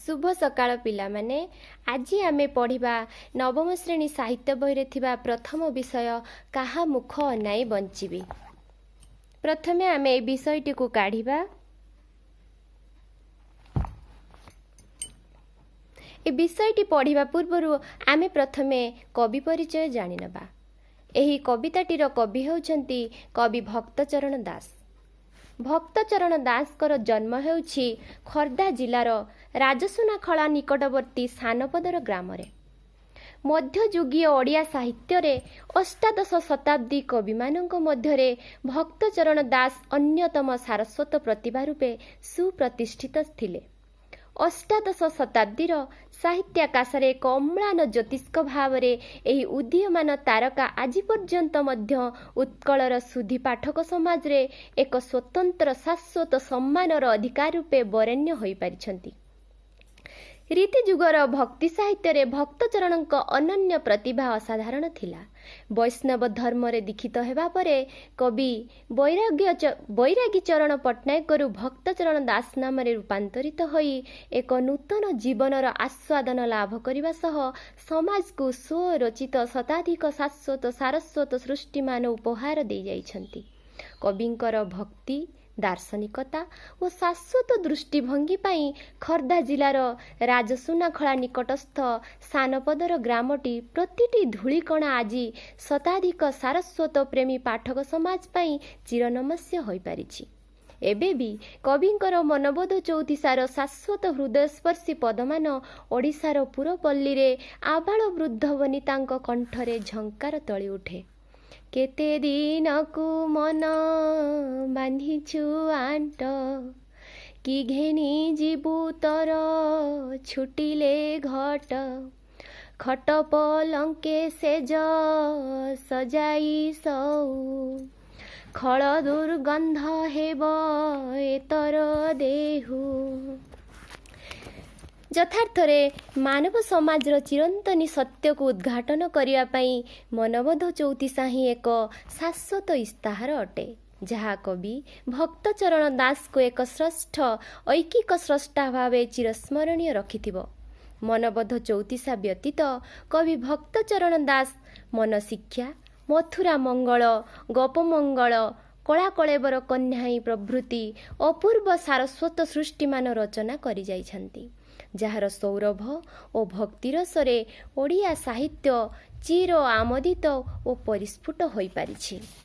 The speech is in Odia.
ଶୁଭ ସକାଳ ପିଲାମାନେ। ଆଜି ଆମେ ପଢ଼ିବା ନବମ ଶ୍ରେଣୀ ସାହିତ୍ୟ ବହିରେ ଥିବା ପ୍ରଥମ ବିଷୟ, କାହା ମୁଖ ଅନାଇ ବଞ୍ଚିବି। ପ୍ରଥମେ ଆମେ ଏ ବିଷୟଟିକୁ କାଢ଼ିବା। ଏ ବିଷୟଟି ପଢ଼ିବା ପୂର୍ବରୁ ଆମେ ପ୍ରଥମେ କବି ପରିଚୟ ଜାଣିନେବା। ଏହି କବିତାଟିର କବି ହେଉଛନ୍ତି କବି ଭକ୍ତଚରଣ ଦାସ। ଭକ୍ତଚରଣ ଦାସଙ୍କର ଜନ୍ମ ହେଉଛି ଖୋର୍ଦ୍ଧା ଜିଲ୍ଲାର ରାଜସୁନାଖଳା ନିକଟବର୍ତ୍ତୀ ସାନପଦର ଗ୍ରାମରେ। ମଧ୍ୟଯୁଗୀୟ ଓଡ଼ିଆ ସାହିତ୍ୟରେ ଅଷ୍ଟାଦଶ ଶତାବ୍ଦୀ କବିମାନଙ୍କ ମଧ୍ୟରେ ଭକ୍ତଚରଣ ଦାସ ଅନ୍ୟତମ ସାରସ୍ୱତ ପ୍ରତିଭା ରୂପେ ସୁପ୍ରତିଷ୍ଠିତ ଥିଲେ। ଅଷ୍ଟାଦଶ ଶତାବ୍ଦୀର ସାହିତ୍ୟାକାଶରେ ଏକ ଅମ୍ଳାନ ଜ୍ୟୋତିଷ୍କ ଭାବରେ ଏହି ଉଦୀୟମାନ ତାରକା ଆଜି ପର୍ଯ୍ୟନ୍ତ ମଧ୍ୟ ଉତ୍କଳର ସୁଧୀ ପାଠକ ସମାଜରେ ଏକ ସ୍ୱତନ୍ତ୍ର ଶାଶ୍ୱତ ସମ୍ମାନର ଅଧିକାର ରୂପେ ବରେଣ୍ୟ ହୋଇପାରିଛନ୍ତି। ରୀତିଯୁଗର ଭକ୍ତି ସାହିତ୍ୟରେ ଭକ୍ତଚରଣଙ୍କ ଅନନ୍ୟ ପ୍ରତିଭା ଅସାଧାରଣ ଥିଲା। ବୈଷ୍ଣବ ଧର୍ମରେ ଦୀକ୍ଷିତ ହେବା ପରେ କବି ବୈରାଗୀ ଚରଣ ପଟ୍ଟନାୟକରୁ ଭକ୍ତଚରଣ ଦାସ ନାମରେ ରୂପାନ୍ତରିତ ହୋଇ ଏକ ନୂତନ ଜୀବନର ଆସ୍ୱାଦନ ଲାଭ କରିବା ସହ ସମାଜକୁ ସ୍ୱରଚିତ ଶତାଧିକ ଶାଶ୍ୱତ ସାରସ୍ୱତ ସୃଷ୍ଟିମାନ ଉପହାର ଦେଇଯାଇଛନ୍ତି। କବିଙ୍କର ଭକ୍ତି, ଦାର୍ଶନିକତା ଓ ଶାଶ୍ୱତ ଦୃଷ୍ଟିଭଙ୍ଗୀ ପାଇଁ ଖୋର୍ଦ୍ଧା ଜିଲ୍ଲାର ରାଜସୁନାଖଳା ନିକଟସ୍ଥ ସାନପଦର ଗ୍ରାମଟି ପ୍ରତିଟି ଧୂଳିକଣା ଆଜି ଶତାଧିକ ସାରସ୍ୱତ ପ୍ରେମୀ ପାଠକ ସମାଜ ପାଇଁ ଚିରନମସ୍ୟ ହୋଇପାରିଛି। ଏବେ ବି କବିଙ୍କର ମନବୋଧ ଚଉତିଶାର ଶାଶ୍ୱତ ହୃଦୟସ୍ପର୍ଶୀ ପଦମାନ ଓଡ଼ିଶାର ପୁରପଲ୍ଲୀରେ ଆବାଳ ବୃଦ୍ଧ ବନିତାଙ୍କ କଣ୍ଠରେ ଝଙ୍କାର ତୋଳି ଉଠେ। କେତେ ଦିନକୁ ମନ ବାନ୍ଧିଛୁ ଆଣ୍ଟ, କି ଘେନି ଯିବୁ ତୋର ଛୁଟିଲେ ଘଟ, ଖଟ ପଲଙ୍କେ ଶେଯ ସଜାଇ ଶୋଉ, ଖଳ ଦୁର୍ଗନ୍ଧ ହେବ ଏତର ଦେହୁ। ଯଥାର୍ଥରେ ମାନବ ସମାଜର ଚିରନ୍ତନୀ ସତ୍ୟକୁ ଉଦ୍ଘାଟନ କରିବା ପାଇଁ ମନବୋଧ ଚଉତିଶା ହିଁ ଏକ ଶାଶ୍ୱତ ଇସ୍ତାହାର ଅଟେ, ଯାହା କବି ଭକ୍ତଚରଣ ଦାସଙ୍କୁ ଏକ ଶ୍ରେଷ୍ଠ ଐକିକ ସ୍ରଷ୍ଟା ଭାବେ ଚିରସ୍ମରଣୀୟ ରଖିଥିବ। ମନବୋଧ ଚଉତିଶା ବ୍ୟତୀତ କବି ଭକ୍ତଚରଣ ଦାସ ମନଶିକ୍ଷା, ମଥୁରା ମଙ୍ଗଳ, ଗୋପମଙ୍ଗଳ, କଳାକଳେବର କହ୍ନାଇ ପ୍ରଭୃତି ଅପୂର୍ବ ସାରସ୍ୱତ ସୃଷ୍ଟିମାନ ରଚନା କରିଯାଇଛନ୍ତି, ଯାହାର ସୌରଭ ଓ ଭକ୍ତିରସରେ ଓଡ଼ିଆ ସାହିତ୍ୟ ଚିର ଆମୋଦିତ ଓ ପରିସ୍ଫୁଟ ହୋଇପାରିଛି।